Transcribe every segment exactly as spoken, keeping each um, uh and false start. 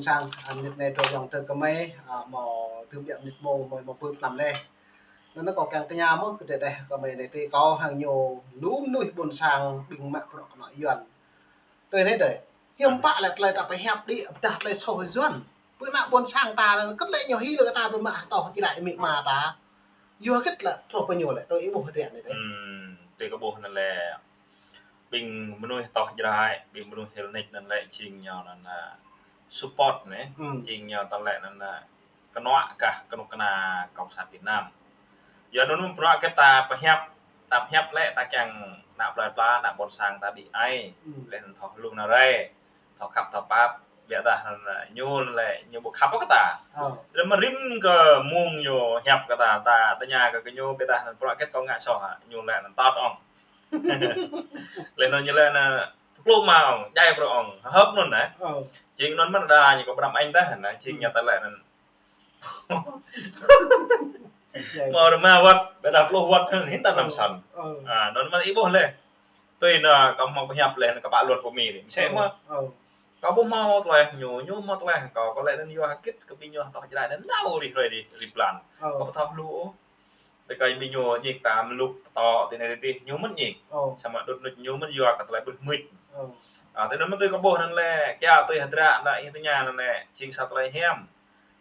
Sang, a, mơnit anai tơ yŏng tơ kơmơi, a, mơ̆ tơbiă mơnit mông mơ̆ mơ̆ bưp năm anai. Anŭn kâo kiăng tơña mơ̆ kơ tơdeh kơmơi anai tơ kâo hăng ñu lu mơnuih ƀôn sang ƀing mă prŏ kơnŏ Yuan. Tui anai dơi. Hiư̆m pă lĕ tơlơi ta pơhiăp đĭ pơdah tơlơi soh Yuan. Pơ ană ƀôn sang ta anŭn kơt lĕ ñu hil kơ ta pơmă hơtŏh Jrai amĭ ama ta. Yua hơget lĕ truh pơ ñu lĕ, tui ih ƀuh hơdră anai dơi. Hmm, tui kâo ƀuh anŭn lĕ ƀing mơnuih hơtŏh Jrai, ƀing mơnuih hil nik anŭn lĕ jing ñu anŭn, a, support anai, hmm, jing ñu tơlơi anŭn, a, kơnŏ kah kơnuk kơna Cộng sản Việt Nam. Yua anŭn mơ̆ bruă kơ ta pơhiăp, ta pơhiăp lĕ ta kiăng ană plơi pla, ană ƀôn sang ta đĭ ai, hmm, lĕ thâo hluh nao rai, thâo khăp thâo pap, biă dah anŭn, a, ñu lĕ ñu ƀu khăp kơ ta. Ơ. Lĕ mơ̆ rĭm kơ mông ñu hiăp kơ ta, ta tơña kơ, kơ ñu biă dah anŭn bruă kơ kâo ngă soh hă, ñu lĕ anŭn tơt ŏng. Lĕ anŭn ñu lĕ anŭn pơklŭm mă ŏng, djai bruă ŏng, hơ̆p anŭn anai. Ơ. Jing anŭn mơ̆n đa ñu kâo pơrăm anh dah anŭn, jing, hmm, ñu ta lĕ anŭn. Djai. Mơ̆ rơma wơ̆t, biă dah pluh wơ̆t anŭn, hin ta năm, ơ, săn. Ơ. A, anŭn mơ̆n ih ƀuh lĕ. Tui anŭn kâo hmâo pơhiăp lĕ anŭn kơ pă luăt pơ Mi anai. Mơsĕ, ơ, mơ̆. Ơ. Kâo ƀu hmâo tơlơi ñu, ñu hmâo tơlơi kâo, kâo lĕ anŭn yua hơget kơ ƀing ñu hơtŏh Jrai anŭn nao rĭm hrơi rĭm, rĭm blan. Ơ. Kâo ƀu thâo hluh ôh. Tơkai ƀing ñu ñik ta mlŭk pơtô tui anai tui adih, ñu mơ̆n ñik. Ơ. Samơ̆ đŭt nŭt ñu mơ̆n yua kơ tơlơi ƀrưh mưč. Ơ. A, tui anŭn mơ̆n tui kâo ƀuh anŭn lĕ, kiaŏ tui hơdră anŭn ih tơña anŭn lĕ, jing sa tơlơi hiam.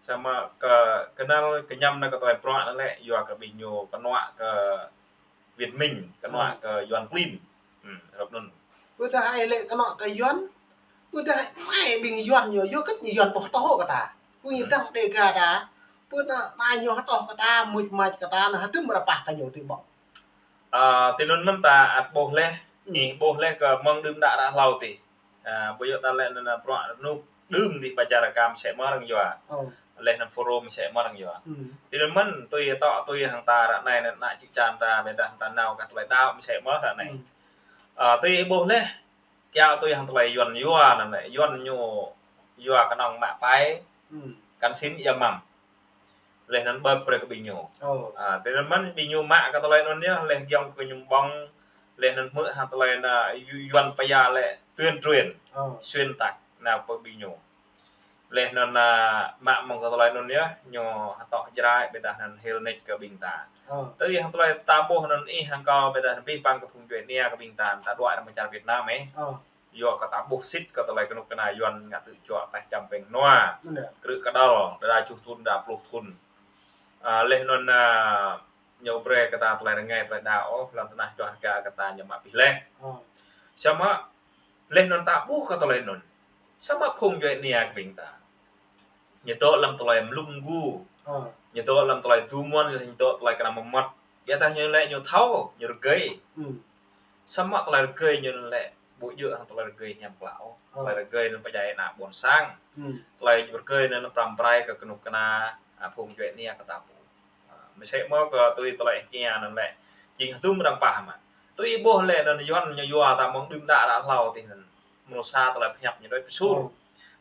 Samơ̆ kơ, kơnăl kơñăm anŭn kơ tơlơi bruă anŭn lĕ, yua kơ ƀing ñu kơnŏ kơ Việt Minh, kơnŏ, ơ, kơ Yuan klin. Hmm, hrup anŭn. Pơ dah ai lĕ kơnŏ kơ Yuan, pơ dah mai ƀing Yuan ñu, yua kơ ñu Yuan ƀu hơtŏh kơ ta. Pơ ñu, hmm, dăng Đêga ta, pơ dah mai ñu hơtŏh kơ ta, mưč mač kơ ta, anŭn hơdôm rơpah kơ ñu tui ƀơ̆ng. A, tui anŭn mơ̆n ta ăt ƀuh lĕ, hmm, ih ƀuh lĕ kơ mơ̆ng đưm đă ră hlâo tih. A, ƀu djơ̆ ta lĕ anŭn bruă rơnŭk đưm dih pơ čar Kam mơsĕ mơ̆ arăng yua. Ơ. Lĕ anŭn forum mơsĕ mơ̆ arăng yua. Hmm. Tui anŭn mơ̆n, tui tŏ tui hăng ta ră anai anŭn ană čư̆ čan ta, biă dah ta nao kơ tơlơi đaŏ mơsĕ mơ̆ ră anai. Hmm. A, tui ih ƀuh lĕ, kiaŏ tui hăng tơlơi Yuan yua anŭn lĕ, Yuan ñu yua kơnơ̆ng mă pai, hmm, kăn sĭn ia măm. Lĕ anŭn ƀơ̆k brơi kơ ƀing ñu. Ơ. A, tui anŭn mơ̆n ƀing ñu mă kơ tơlơi anŭn yơh, lĕ giŏng kơ ñu ƀơ̆ng, lĕ anŭn hmư̆ hăng tơlơi anŭn Yu-, Yuan pơya lĕ tuyên truyền, ơ, xuyên tạc nao pơ ƀing ñu. Lĕ anŭn, a, mă mơ̆ng kơ tơlơi anŭn yơh, ñu hơtŏh Jrai, biă dah anŭn hil nik kơ ƀing ta. Ơ. Tui hăng tơlơi ta ƀuh anŭn ih hăng kâo, biă dah anŭn abih bang kơ phung djuai ania kơ ƀing ta, ta đuaĭ amăng čar Việt Nam ih. Ơ. Yua kơ ta ƀuh sĭt kơ tơlơi kơnuk kơna Yuan ngă tơjuă taih čăm pĕng nua. Mơ̆n yơh. Krư̆ kơdăl, đa čuh thŭn, đa pluh thŭn. A, lĕ anŭn, a, ñu brơi kơ ta tơlơi rơngai, tơlơi đaŏ, lŏn tơnah čuah rơga kơ ta ñu mă abih leh. Ơ. Samơ̆, lĕ anŭn ta ƀuh kơ tơlơi anŭn. Samơ̆ phung djuai ania kơ ƀing ta. Ñu dŏ lăm tơlơi mlŭm gu. Ơ. Ñu dŏ lăm tơlơi tơmuăn, ñu dŏ tơlơi kơnam mơmŏt. Biă dah ñu lĕ ñu thâo, ñu rơgơi. Hmm. Samơ̆ tơlơi rơgơi ñu lĕ ƀu djơ̆ hăng tơlơi rơgơi hiam klă ôh. Ơ. Tơlơi rơgơi anŭn pơdjai ană ƀôn sang. Hmm. Tơlơi rơgơi anŭn pơrăm pơrai kơ kơnuk kơna, a, phung djuai ania kơ ta pô. A, mơsĕ mơ̆ kơ tui tơlơi ih tơña anŭn lĕ, jing hơdôm arăng pah mă. Tui ih ƀuh lĕ anŭn Yuan ñu yua ta mơ̆ng đưm đă ră hlâo tih anŭn. Mơnuih sa tơlơi pơhiăp ñu đôč pơsur. Ơ.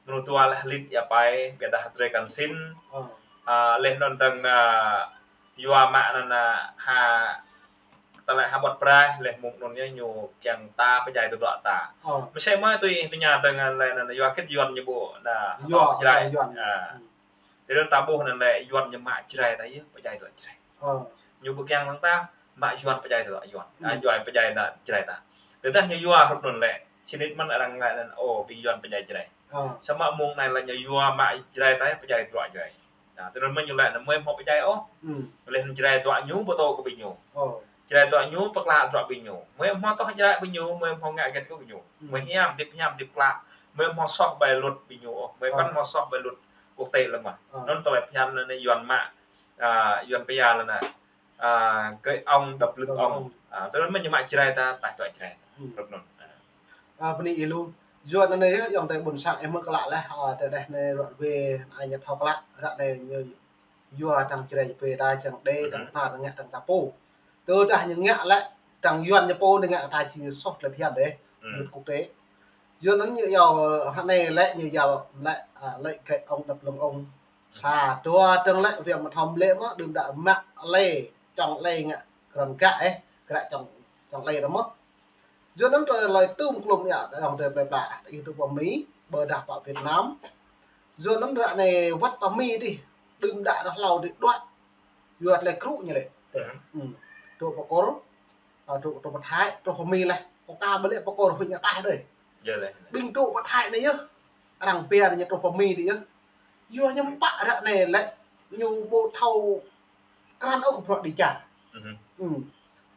Mơnuih dua lĕ hlit ia pai, biă dah drơi kăn sĭn. Ơ. A, lĕ anŭn dăng anŭn yua mă anŭn, a, ha, tơlơi ha ƀuăt braih, lĕ mơ̆ng anŭn yơh ñu kiăng ta pơdjai tơdruă ta. Ơ. Mơsĕ mơ̆ tui ih tơña dăng anŭn lĕ anŭn yua hơget Yuan ñu ƀu anŭn, yua hơtŏh Jrai. Yuan. A. Tui anŭn ta ƀuh anŭn lĕ Yuan ñu mă Jrai ta yơh, pơdjai tơdruă Jrai. Ơ. Ñu ƀu kiăng lăng ta, mă Yuan pơdjai tơdruă Yuan. Hmm. A, Yuan pơdjai anŭn Jrai ta. Tơdah ñu yua hrup anŭn lĕ, sĭt mơ̆n arăng ngă anŭn, ô, ƀing Yuan pơdjai Jrai. Ơ. Samơ̆ mơ̆ng anai lĕ ñu yua mă Jrai ta yơh pơdjai tơdruă Jrai. Anŭn, tui anŭn mơ̆n ñu lĕ anŭn mơi hmâo pơdjai ôh. Hmm. Lĕ anŭn Jrai tơdruă ñu ƀu tŭ kơ ƀing ñu. Ơ. Jrai tơdruă ñu pơkla tơdruă ƀing ñu. Mơi hmâo hơtŏh Jrai ƀing ñu, mơi hmâo ngă hơget kơ ƀing ñu. Hmm. Mơi hiam, hơdip hiam, hơdip klă. Mơi hmâo soh ƀơi luật ƀing ñu ôh. Mơi, ơ, kăn hmâo soh ƀơi luật quốc tế lĕ mơ̆n. Ơ. Anŭn tơlơi phiăn anŭn Yuan mă, a, Yuan pơya lĕ anŭn. A, gơ̆y ŏng đăp lưng ŏng. Ŏng. A, tui anŭn mơ̆n ñu mă Jrai ta, taih tơdruă Jrai ta. Hmm. Hrup anŭn. A. A, bơni ih lu. Yua anŭn yơh, yŏng tơ ƀôn sang ih mơ̆ klă leh, a, tơdeh anai ruă wê, ai ñu thâo klă, ră anai ñu yua dăng Jrai pê ta, dăng đe, dăng, mhm, pha, dăng ngă, dăng ta pô. Tơdah ñu ngă lĕ, dăng Yuan ñu pô, ñu ngă ta či soh tơlơi phiăn dêh, hmm, luật quốc tế. Yua anŭn ñu yua, hă anai lĕ, ñu yua lĕ, a, lĕ gơ̆y ŏng đăp lưng ŏng. Sa, dua, dăng lĕ, wơ̆t mơ̆ thâo lĕ mơ̆, đưm đă mă lĕ, čŏng lĕ ngă, krăn gă, ơ, krăn čŏng, čŏng lĕ ta mơ̆. Yua anŭn tơlơi tŭm klŭm ia, yŏng tơ plơi pla, ih tŭ pơ Mi, ƀôdah pơ Việt Nam. Yua anŭn ră anai wơ̆t pơ Mi dih, đưm đă ră hlâo dih đuaĭ. Yua tơlơi krŭ ñu lĕ. Ơ. Ơ. Truh pơ Kur, ơ, truh, truh pơ Thái, truh pơ Mi laih. Kơ ka ƀu lĕ pơ Kur huĭ ñu taih đơi. Yơh lĕ. Ƀing truh pơ Thái anai yơh. Arăng pia ñu truh pơ Mi dih yơh. Yua ñu pă ră anai lĕ ñu ƀu thâo krăn ôh kơ bruă dêh čar. Ơ.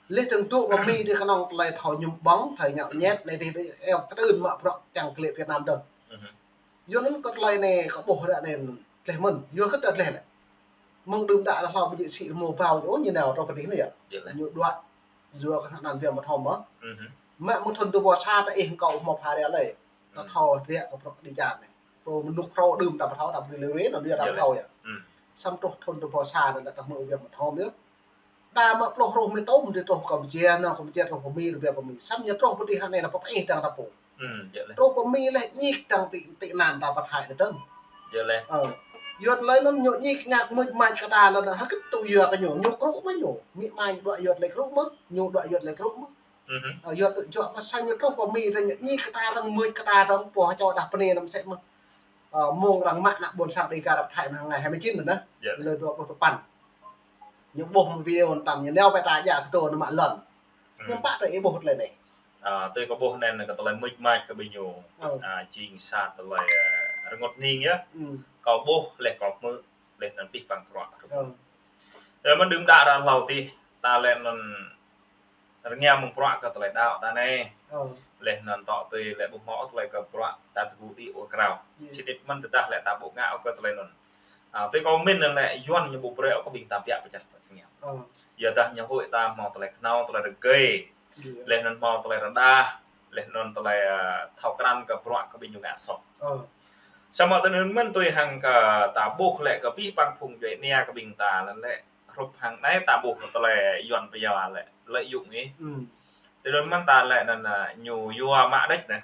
Lĕ tơ̆ng truh pơ Mi dih kơnơ̆ng tơlơi thâo mơñum ƀơ̆ng, thâo ñăo ñet, anai dih, dih, ơ, kơtưn mă bruă čang klĕ Việt Nam dơ̆ng. Yua anŭn kơ tơlơi anai kơ ƀuh ră anai tleh mơ̆n. Yua kơ ta tleh lĕ. Mơ̆ng đưm đă ră hlâo ƀu djơ̆ sĭ rơmô ƀâo ôh ñu nao truh pơ dih anai yơh. Yơh lĕ. Ñu đuaĭ yua kơ anăn Việt Nam mơ̆ thâo mơ̆. Mă mơ̆ng thŭn dua ƀâo sa ta ih kâo mơ̆ pha ria lĕ. Ta thâo ria kơ bruă dêh čar anai. Pô mơnŭk phrâo đưm ta ƀu thâo ta ƀu lĕ rê anŭn yơh ta ƀu thâo yơh. Samơ̆ truh thŭn dua ƀâo sa anai ta mơ̆ Việt Nam mơ̆ thâo yơh. Đa mă pluh rơh Mi tŭm dih truh Kampuchia, nao Kampuchia truh pơ Mi, rơbia pơ Mi. Samơ̆ ñu truh pơ dih anai nao pơ ih dang ta pô. Truh pơ Mi lĕ ñik dang ti, ti anăn ta pơ Thái anai dơ̆ng. Yơh lĕ. Ơ. Yua tơlơi anŭn ñu ñik ñak mưč mač kơ ta anŭn hơget tŭ yua kơ ñu, ñu krŭ mơ̆ ñu. Mi mañ đuaĭ yua tơlơi krŭ mơ̆, ñu đuaĭ yua tơlơi krŭ mơ̆. Ơ, yua tŭ juă mơ̆ samơ̆ ñu truh pơ Mi dih ñu ñik kơ ta dơ̆ng mưč kơ ta dơ̆ng pô hơčô đah pơ anai anăm sĕ mơ̆. Ơ, mơ̆ng arăng mă ană ƀôn sang Dêga ră Thái anai ngày hai mươi chín anŭn nă. Yơh. Lơ dua pluh dua păn. Ñu ƀuh mơ̆ video anŭn tăm ñu nao pơ ta djă kơ tô anŭn mă lŏn. Hiư̆m pă tơ ih ƀuh tơlơi anai. Ơ, tui kâo ƀuh anŭn kơ tơlơi mưč mač kơ ƀing ñu. Ơ. Ơ, jing sa tơlơi, ơ, rơngot hning yơh. Kâo ƀuh lĕ kâo hmư̆ lĕ anŭn pih păng bruă. Ơ. Tơlơi mơ̆n đưm đă ră hlâo dih, ta lĕ anŭn rơngiă mơ̆ng bruă kơ tơlơi đaŏ ta anai. Ơ. Lĕ anŭn tŏ tui lĕ ƀu hmâo tơlơi kơ bruă ta tơgŭ đĭ ur krao. Yơh. Sĭt nik mơ̆n tơdah lĕ ta ƀu ngă kơ tơlơi anŭn. Ơ, tui kâo mĭn anŭn lĕ Yuan ñu ƀu brơi kơ ƀing ta biă pơ čar ta čơngeo. Ơ. Yua dah ñu huĭ ta hmâo tơlơi khnâo, tơlơi rơgơi. Yơh. Lĕ anŭn hmâo tơlơi rơđah, lĕ anŭn tơlơi, ơ, thâo krăn kơ bruă kơ ƀing ñu ngă soh. Ơ. Samơ̆ tui anŭn mơ̆n tui hăng kơ ta ƀuh lĕ kơ pih păng phung djuai ania kơ ƀing ta anŭn lĕ hrup hăng anai ta ƀuh kơ tơlơi Yuan pơyua lĕ lợi dụng ih. Tui anŭn mơ̆n ta lĕ anŭn, ơ, ñu yua mă đĕč anai.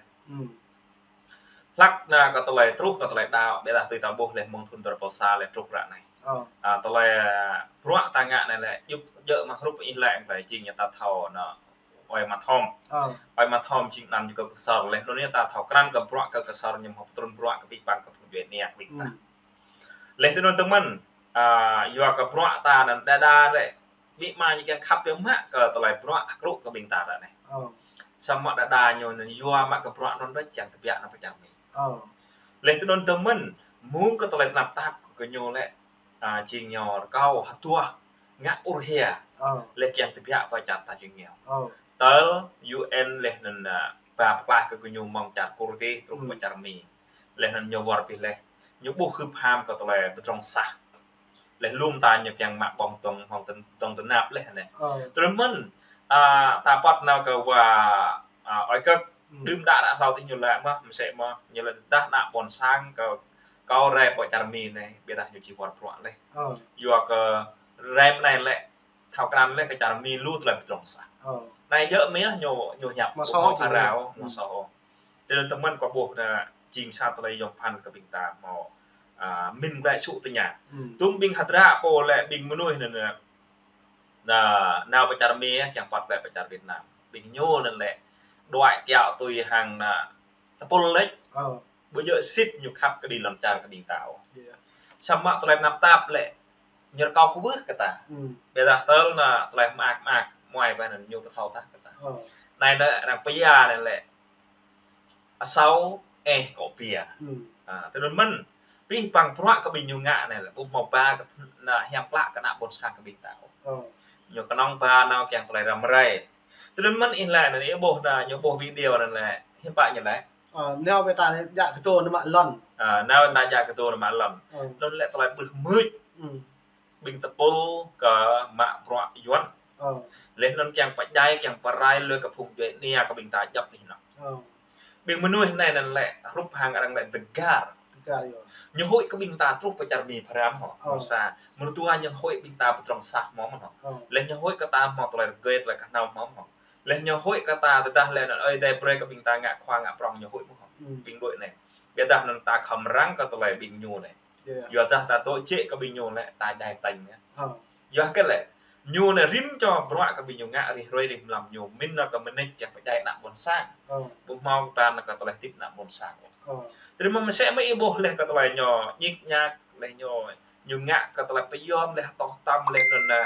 Hlăk anai kơ tơlơi truh kơ tơlơi đaŏ, ƀiădah tui ta ƀuh lĕ mơ̆ng thŭn dua ƀâo sa lĕ truh ră anai. Ơ. Ơ, tơlơi, ơ, bruă ta ngă anai lĕ djŭp djơ̆ mơ̆ hrup ih lĕ, tơlơi jing ñu ta thâo anŭn ơi Mă Thom. Ơ. Ơi Mă Thom jing anăn ñu kơ Ksor lĕ, anŭn ñu ta thâo krăn kơ bruă kơ Ksor ñu hmâo pơtrŭn bruă kơ pih păng kơ phung djuai ania kơ ƀing ta. Lĕ tui anŭn tơmơ̆n, ơ, yua kơ bruă ta anŭn đa đa lĕ Mi mañ ñu kiăng khăp biă mă kơ tơlơi bruă krŭ kơ ƀing ta ră anai. Ơ. Samơ̆ đa đa ñu anŭn yua mă kơ bruă anŭn đôč kiăng tơbiă nao pơ čar Mi. Ơ. Lĕ tui anŭn tơmơ̆n, mơ̆ng kơ tơlơi tơnap tap kơ ñu lĕ, ơ, jing ñu rơkâo hơduah ngă ur hia. Ơ. Lĕ kiăng tơbiă pơ čar ta jing ñu. Ơ. Tơl U N lĕ anŭn, ơ, ba pơklaih kơ ñu mơ̆ng čar Kur dih truh pơ čar Mi. Lĕ anŭn ñu wơr bĭt lĕ. Ñu ƀuh hưp ham kơ tơlơi pơdrŏng sah. Lĕ lŏm ta ñu kiăng mă ƀơ̆ng tŏng hŏng tơ̆n-, tŏng tơnap lĕ anai. Ơ. Tui anŭn mơ̆n, ơ, ta păt nao kơ wa, ơ, ơi Kơk. Đưm đă ră hlâo dih ñu lĕ mơ̆, mơsĕ mơ̆, ñu lĕ tơdah ană ƀôn sang kơ kâo rai pơ čar Mi anai, ƀiădah ñu či wơr bruă lĕ. Ơ. Yua kơ rai anai lĕ, thâo krăn lĕ kơ čar Mi lu tơlơi pơdrŏng sah. Ơ. Anai djơ̆ mơ̆ ñu, ñu hiăp, mơ̆ ƀu soh hmâo jing ară, mơ̆ soh. Tui anŭn tơmơ̆n kâo ƀuh anŭn jing sa tơlơi yom phăn kơ ƀing ta hmâo, ơ, mĭn glaĭ sŭ tơña. Tŭm ƀing hơdră pô lĕ ƀing mơnuih anŭn, ơ, nao pơ čar Mi kiăng păt glaĭ pơ čar Việt Nam. Ƀing ñu anŭn lĕ đuaĭ kiaŏ tui hăng anŭn tơpul lĕ. Ơ. Ƀu djơ̆ sĭt ñu khăp kơđi lŏn čar kơ ƀing ta ôh. Yơh. Samơ̆ tơlơi tơnap tap lĕ ñu rơkâo kwưh kơ ta. Ƀiădah tơl anŭn tơlơi mơak mơak, muai ƀơi anŭn ñu pơthâo tah kơ ta. Ơ. Anai anŭn arăng pơyua anai lĕ asâo eh kŏ pia. Ơ, tui anŭn mơ̆n, pih păng bruă kơ ƀing ñu ngă anai lĕ ƀu hmâo ba kơ anŭn hiam klă kơ ană ƀôn sang kơ ƀing ta ôh. Ơ. Ñu kơnơ̆ng ba nao kiăng tơlơi răm rai. Tui anŭn mơ̆n ih lĕ anŭn ih ƀuh anŭn, ñu ƀuh video anŭn lĕ, hiư̆m pă ñu lĕ. Ơ, nao pơ ta djă kơ tô anŭn mă lŏn. Ơ, nao ta djă kơ tô anŭn mă lŏn. Ơ. Anŭn lĕ tơlơi ƀuh mưč. Ƀing tơpul kơ mă bruă Yuan. Ơ. Lĕ anŭn kiăng pơdjai, kiăng pơrai lui kơ phung djuai ania kơ ƀing ta djŏp anih anŏ. Ơ. Ƀing mơnuih anai anŭn lĕ hrup hăng arăng lĕ dơgar. Dơgar, yơh. Ñu huĭ kơ ƀing ta truh pơ čar Mi pơrăm hŏ. Ơ. Mơsa, mơ̆ng dua ñu huĭ ƀing ta pơdrŏng sah hmâo mơ̆n hŏ. Ơ. Lĕ ñu huĭ kơ ta hmâo tơlơi rơgơi, tơlơi kơhnâo hmâo mơ̆n hŏ. Lĕ ñu huĭ kơ ta tơdah lĕ anŭn ơi dai brơi kơ ƀing ta ngă khua ngă prŏng ñu huĭ mơ̆n hŏ. Ƀing đuaĭ anai. Ƀiădah anŭn ta khŏm răng kơ tơlơi ƀing ñu anai. Yơh. Yua dah ta tŏ jĕ kơ ƀing ñu lĕ, ta djai tañ anai. Ơ. Yua hơget lĕ. Ñu anai rĭm čô bruă kơ ƀing ñu ngă rĭm hrơi rĭm mlam ñu, min nao kơ mơneč kiăng pơdjai ană ƀôn sang. Ơ. Ƀu hmâo kơ ta nao kơ tơlơi hơdip ană ƀôn sang. Ơ. Tơdơi mơ̆n mơsĕ mơ̆ ih ƀuh laih kơ tơlơi ñu ñik ñak, laih ñu, ñu ngă kơ tơlơi pơyom, laih hơtŏh tăm, laih anŭn, ơ,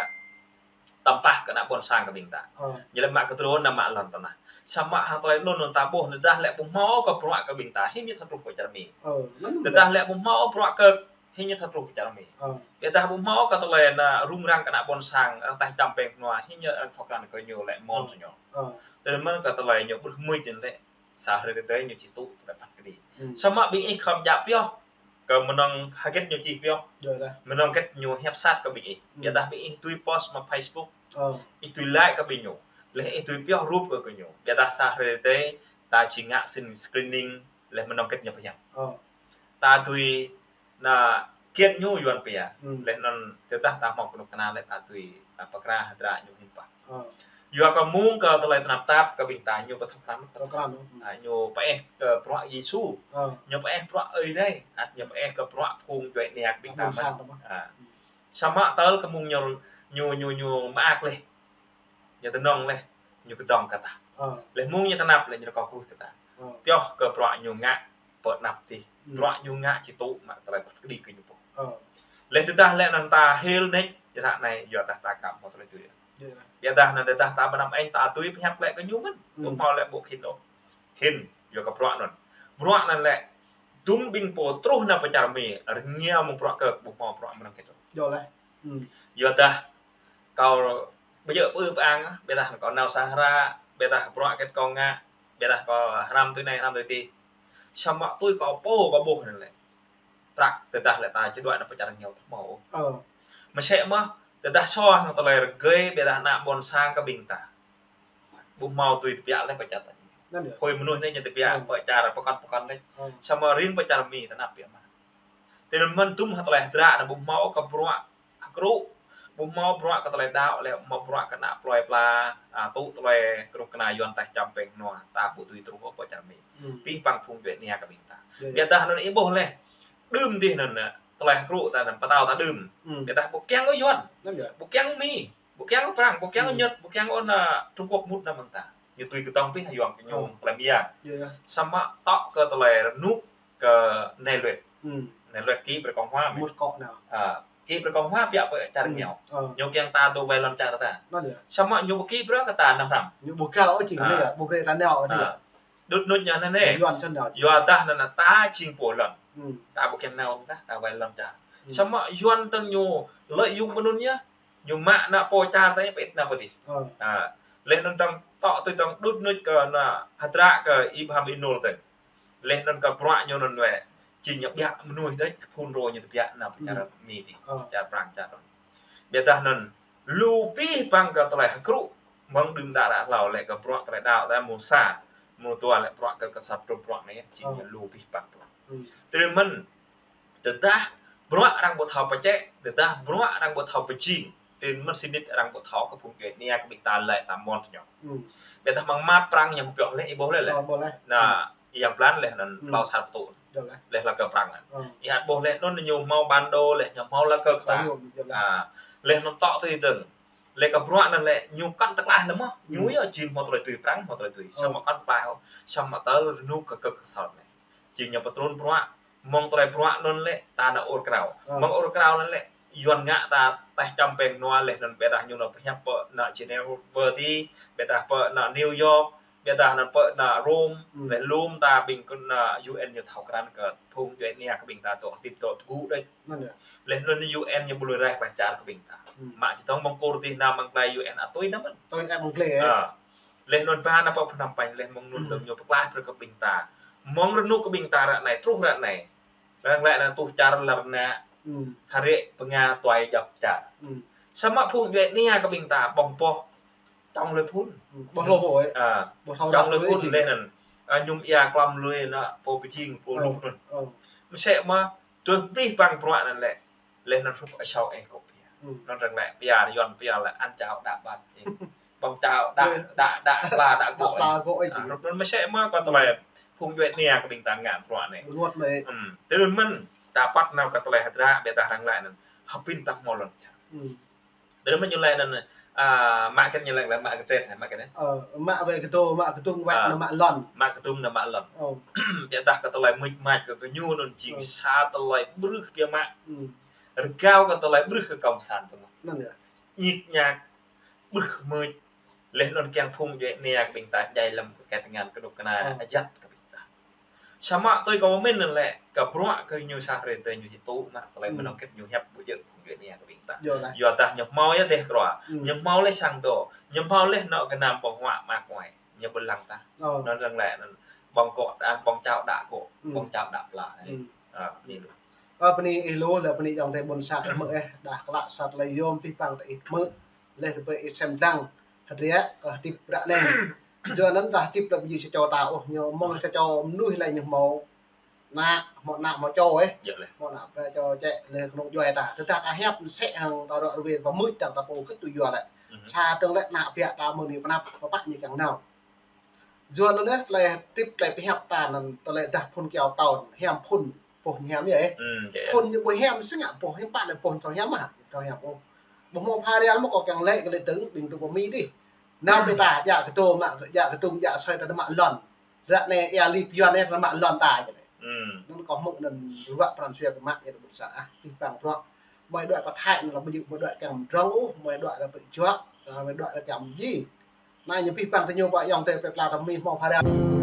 tăm pah kơ ană ƀôn sang kơ ƀing ta. Ơ. Ñu laĭ mă kơdrô anŭn mă lŏn tơnah. Samơ̆ hăng tơlơi anŭn anŭn ta ƀuh, tơdah lĕ ƀu hmâo kơ bruă kơ ƀing ta, hiư̆m ñu thâo truh pơ čar Mi. Ơ, anŭn. Tơdah lĕ ƀu hmâo bruă kơ, hiư̆m ñu thâo truh pơ čar Mi. Ơ. Ƀiădah ƀu hmâo kơ tơlơi anŭn rŭng răng kơ ană ƀôn sang, arăng taih čăm pĕng hnua, hiư̆m ñu arăng thâo krăn kơ ñu lĕ mơ̆n. Ơ. Tui ñu. Ơ. Tơdơi mơ̆n kơ tơlơi ñu ƀu hmư̆ jing lĕ sa hrơi tơdơi ñu či tŭ tơlơi phat kơđi. Hmm. Samơ̆ ƀing ih khŏm djă pioh kơ mơnơ̆ng hơget ñu čih pioh. Yơh lah. Mơnơ̆ng hơget ñu hiăp sat kơ ƀing ih. Hmm. Ƀiădah ƀing ih tui post mă Facebook. Ơ. Ih tui like kơ ƀing ñu. Laih ih tui pioh rup kơ, kơ ñu. Ƀiădah sa hrơi tơdơi ta či ngă sin screening laih mơnơ̆ng hơget ñu pơhiăp. Ơ. Ta tui anŭn kiăng ñu Yuan pia. Hmm. Laih anŭn tơdah ta hmâo kơnuk kơna laih ta tui, ơ, pơkra hơdră ñu hiư̆m pă. Ơ. Yua kơ mơ̆ng kơ tơlơi tơnap tap kơ ƀing ta ñu ƀu thâo krăn. Thâo krăn, ơ. Ơ, ñu pơeh kơ bruă Yêsu. Ơ. Ñu pơeh bruă Ơi Adai. Ăt ñu pơeh kơ bruă phung djuai ania kơ ƀing ta mơ̆n. Ƀôn sang mơ̆n. Ơ. Hmm. Samơ̆ tơl kơ mơ̆ng ñu, ñu, ñu, ñu mơak laih. Ñu tơnŏng laih, ñu kơdŏng kơ ta. Ơ. Laih mơ̆ng ñu tơnap laih ñu rơkâo kruh kơ ta. Ơ. Pioh kơ bruă ñu ngă pơ anăp tih. Hmm. Bruă ñu ngă či tŭ mă tơlơi phat kơđi kơ ñu pô. Ơ. Laih tơdah lĕ anŭn ta hil nač, ră anai yua dah ta ka hmâo tơlơi tui. Yơh. Ƀiădah anŭn tơdah ta ƀu anăm eng ta tui pơhiăp lĕ kơ ñu mơ̆n. Hmm. Ƀu hmâo lĕ ƀu khĭn ôh. Khĭn, yua kơ bruă anŭn. Bruă anŭn lĕ, dŭm ƀing pô truh nao pơ čar Mi, rơngiao mơ̆ng bruă kơ ƀu hmâo bruă mơnơ̆ng hơget ôh. Yơh lah. Hmm. Yua dah kâo ƀu djơ̆ pơ-ư pơ-ang, ƀiădah kâo nao sa hră, ƀiădah bruă hơget kâo ngă, ƀiădah kâo hrăm tui anai, hrăm tui adih. Samơ̆ tui kâo pô kâo ƀuh anŭn lĕ. Prăk tơdah lĕ ta či đuaĭ nao pơ čar rơngiao thâo hmâo. Ơ. Mơsĕ mơ̆, tơdah soh hăng tơlơi rơgơi, ƀiădah ană ƀôn sang kơ ƀing ta. Ƀu hmâo tui tơbiă laih pơ čar ta. Anŭn yơh. Hơi mơnuih anai ñu tơbiă, ơ, pơ čar pơkŏn pơkŏn anai. Ơ. Samơ̆ rĭm pơ čar Mi tơnap biă mă. Tui anŭn mơ̆n dŭm hăng tơlơi hơdră anŭn ƀu hmâo kơ bruă hơkrŭ, ƀu hmâo bruă kơ tơlơi đaŏ, laih hmâo bruă kơ ană plơi pla, ơ, tŭ tơlơi kơnuk kơna Yuan taih čăm pĕng hnua, ta ƀu tui truh ôh pơ čar Mi. Hmm. Pih păng phung djuai ania kơ ƀing ta. Yơh, yơh. Ƀiădah anŭn ih ƀuh laih. Đưm dih anŭn, ơ, tơlơi hơkrŭ ta anŭn pơtao ta đưm. Hmm. Ƀiădah ƀu kiăng kơ Yuan. Anŭn yơh. Ƀu kiăng Mi. Ƀu kiăng Prang, ƀu kiăng, hmm, Nhật, ƀu kiăng ôn, ơ, Trung Quốc mŭt nao mơ̆ng ta. Ñu tui kơdŏng pih Yuan kơ ñu, hmm, tơlơi biă. Yơh, yơh. Samơ̆ tŏ kơ tơlơi rơnŭk kơ nai luet. Hmm. Nai luet ký brơi kông hoa mơ̆n. Mŭt kŏ nao. Ơ, ký brơi kông hoa biă pơ čar, hmm, rơngiao. Ơ. Ñu kiăng ta dŏ wai lŏn čar ta. Anŭn yơh. Samơ̆ ñu ƀu ký brơi kơ ta năm hrăm. Ñu ƀu găl ôh jing, ơ, anai yơh, ƀu brơi ta nao anai yơh. Ơ. Đŭt nŭt ñu anai anai. Yuan čan nao. Yua dah anŭn ta jing pô lŏn. Hmm. Ta ƀu kiăng nao dah, ta wai lŏn čar. Hmm. Samơ̆ Yuan tơ̆ng ñu lợi dụng mơnŭn yơh. Ñu mă ană pô čar ta pơit nao pơ adih. Ơ. Ơ. Laih anŭn tơ̆ng tŏ tui tơ̆ng đŭt nŭt kơ ană hơdră kơ Y Bham Ênuôl tơ̆ng. Laih anŭn kơ bruă ñu anŭn wơ̆t. Jing ñu biă mơnuih đôč, phun rô ñu tơbiă nao pơ čar, ơ, Mi dih. Ơ. Čar Prang čar anŭn. Ƀiădah anŭn lu pih păng kơ tơlơi hơkrŭ mơ̆ng đưm đă đă hlâo lĕ kơ bruă tơlơi đaŏ ta mơ̆ng sa, mơ̆ng dua lĕ bruă kơ kơsat truh bruă anai, jing, ơ, ñu lu pih păng bruă. Hmm. Tui anŭn mơ̆n, tơdah bruă arăng ƀu thâo pơčĕ, tơdah bruă arăng ƀu thâo pơjing, tui anŭn mơ̆n sĭt arăng ƀu thâo kơ phung djuai ania kơ ƀing ta lĕ ta mơ̆n tơ ñu. Hmm. Ƀiădah mơ̆ng mă Prang ñu pioh laih, ih ƀuh laih lĕ. Ơ, ƀuh laih. Anŭn, hmm, yang blan laih anŭn, hmm, hlâo sat pơtŭ. Yơh laih. Laih laih kơ Prang anŭn. Ơ. Ih ăt ƀuh laih anŭn ñu hmâo bản đồ laih, ñu hmâo laih kơ ta. Ơ, yơh laih. Ơ, laih anŭn tŏ tui tơ̆ng. Laih kơ bruă anŭn lĕ ñu kăn tơklaih lĕ mơ̆. Ñu, hmm, yơh jing hmâo tơlơi tui Prang, hmâo tơlơi tui. Ơ. Samơ̆ kăn tơklaih ôh. Samơ̆ tơl rơnŭk kơ kơ kơsat anai. Jing ñu pơtrŭn bruă, mơ̆ng tơlơi bruă anŭn lĕ, ta nao ur krao. Ơ. Mơ̆ng ur krao anŭn lĕ, Yuan ngă ta taih čăm pĕng hnua laih anŭn ƀiădah ñu nao pơhiăp pơ anŭn Geneva dih, ƀiădah pơ anŭn New York, ƀiădah anŭn pơ anŭn Rome, hmm, laih lŏm ta ƀing kơ anŭn U N ñu thâo krăn kơ phung djuai ania kơ ƀing ta dŏ hơdip dŏ tơgŭ đôč. Anŭn yơh. Laih anŭn U N ñu ƀu lui raih pơ čar kơ ƀing ta. Hmm. Mă či tơ̆ng mơ̆ng Kur dih nao mơ̆ng glai U N ăt tui nao mơ̆n. Tui nao mơ̆ng glai, ơ. Ơ. Laih anŭn ba nao pơ Phnom Penh, laih mơ̆ng anŭn, hmm, tơ̆ng ñu pơklaih brơi kơ ƀing ta. Mơ̆ng rơnŭk kơ ƀing ta ră anai, truh ră anai. Arăng lĕ anŭn tuh čar lŏn anai. Hmm. Hơrĕ pơnga tuai djŏp čar. Hmm. Samơ̆ phung djuai ania kơ ƀing ta ƀơ̆ng boh. Čŏng lui phŭn. Hmm. Ƀơ̆ng hloh ôh. Ơ. Ƀơ̆ng hloh čŏng lui phŭn laih anŭn. Ơ, mơñum ia klăm lui anŭn pô pơjing, pô, ơ, luh anŭn. Ơ. Mơsĕ mơ̆, tui pih păng bruă anŭn lĕ. Laih anŭn hrup asâo eng kơ pia. Hmm. Anŭn arăng lĕ pia, Yuan pia lĕ ăn cháo đạ bát. Ƀơ̆ng cháo đă, đă, đă pla, đă gơ̆. Đă pla gơ̆, ơ, jing. Ơ, hrup anŭn mơsĕ mơ̆ kơ tơlơi phung djuai ania kơ ƀing ta ngă bruă anai. Rơngot mơ̆. Hmm. Tui anŭn mơ̆n, ta păt nao kơ tơlơi hơdră, ƀiădah arăng lĕ anŭn. Hơpĭn ta hmâo lŏn čar. Hmm. Tơdah mơ̆ ñu laĭ anŭn, a, mă kơ ñu laĭ, laĭ mă kơ trĕt, mă kơ anŭn. Ơ, mă wai kơdŏ, mă kơdŏng wai, a, anŭn mă lŏn. Mă kơdŏng anŭn mă lŏn. Ơ. Biă dah kơ tơlơi mưč mač kơ, kơ ñu anŭn jing, ơ, sa tơlơi ƀrưh biă mă. Ơ. Rơgao kơ tơlơi ƀrưh kơ cộng sản tơ mơ̆n. Anŭn yơh. Ñik ñak, ƀrưh mưč, laih anŭn kiăng phung djuai ania kơ ƀing ta djai lăm kơ kơnang kơnuk kơna, ơ, ajăt kơ ƀing ta. Samơ̆ tui kâo pơmĭn anŭn lĕ, kơ bruă kơ ñu sa hrơi tơ ñu či tŭ mă tơlơi, ơ, mơnơ̆ng kơ ñu hiăp ƀu djơ̆ phung djuai ania kơ ƀing ta. Yua dah. Yua dah ñu hmâo yơh dêh krua, ơ, ñu hmâo laih sang dŏ, ñu hmâo laih anŏ gơnam ƀơ̆ng huă mă kuai, ñu ƀu lăng ta. Ơ. Anŭn lăng lĕ, anŭn ƀơ̆ng kŏ đa, ƀơ̆ng čao đa kŏ, ơ, ƀơ̆ng čao đa pla. Ơ. A, bơni lu. Ơ, bơni ih lu, lĕ bơni ayŏng adơi ƀôn sang ih hmư̆ ih, dah klă sa tơlơi yôm abih bang tơ ih hmư̆, laih tơpă ih sem lăng, hơdră, kơ hơdip ră anai. Yua anŭn dah hơdip lĕ ƀu djơ̆ sa čô ta ôh, ñu mơ̆ng sa čô mơnuih lĕ ñu hmâo ană, hmâo ană hmâo čô ih. Yơh lĕ. Hmâo ană ƀă čô čĕ lĕ kơnuk djuai ta. Tơdah ta hiăp mơsĕ hăng ta ră ruai pơmưč dăng ta pô kơ tui yua lĕ. Sa tơ̆ng lĕ ană biă ta mơ̆ng anai pơnăp pơpă ñu kiăng nao. Yua anŭn yơh tơlơi hơdip tơlơi pơhiăp ta anŭn tơlơi dah phŭn kiao tơ̆n hiam phŭn boh ñu hiam yơh. Phŭn ñu ƀu hiam sĭt ngă boh hiam pă lĕ boh ñu thâo hiam mơ̆, ñu thâo hiam ôh. Ƀu hmâo pha rơyal mơ̆ kâo kiăng lĕ kơ lĕ tơ̆ng ƀing tŭ pơ Mi dih. Nao ƀing ta djă kơdŏng mă, djă kơdŏng djă soi ta mă lŏn. Ră anai ia lip yuan anai ta mă lŏn ta jĕ anai. Anŭn kâo hmư̆ anŭn ruă pran jua pơmă ia ƀôn sang ah, abih bang bruă. Mơi đuaĭ pơ Thái anŭn lĕ ƀu djơ̆ mơi đuaĭ kiăng mdrŏng ôh, mơi đuaĭ lĕ pơjuă, mơi đuaĭ lĕ kiăng mjĭ. Anai ñu abih bang tơ ñu ƀă ayŏng adơi plơi pla tơ Mi hmâo pha rơyal.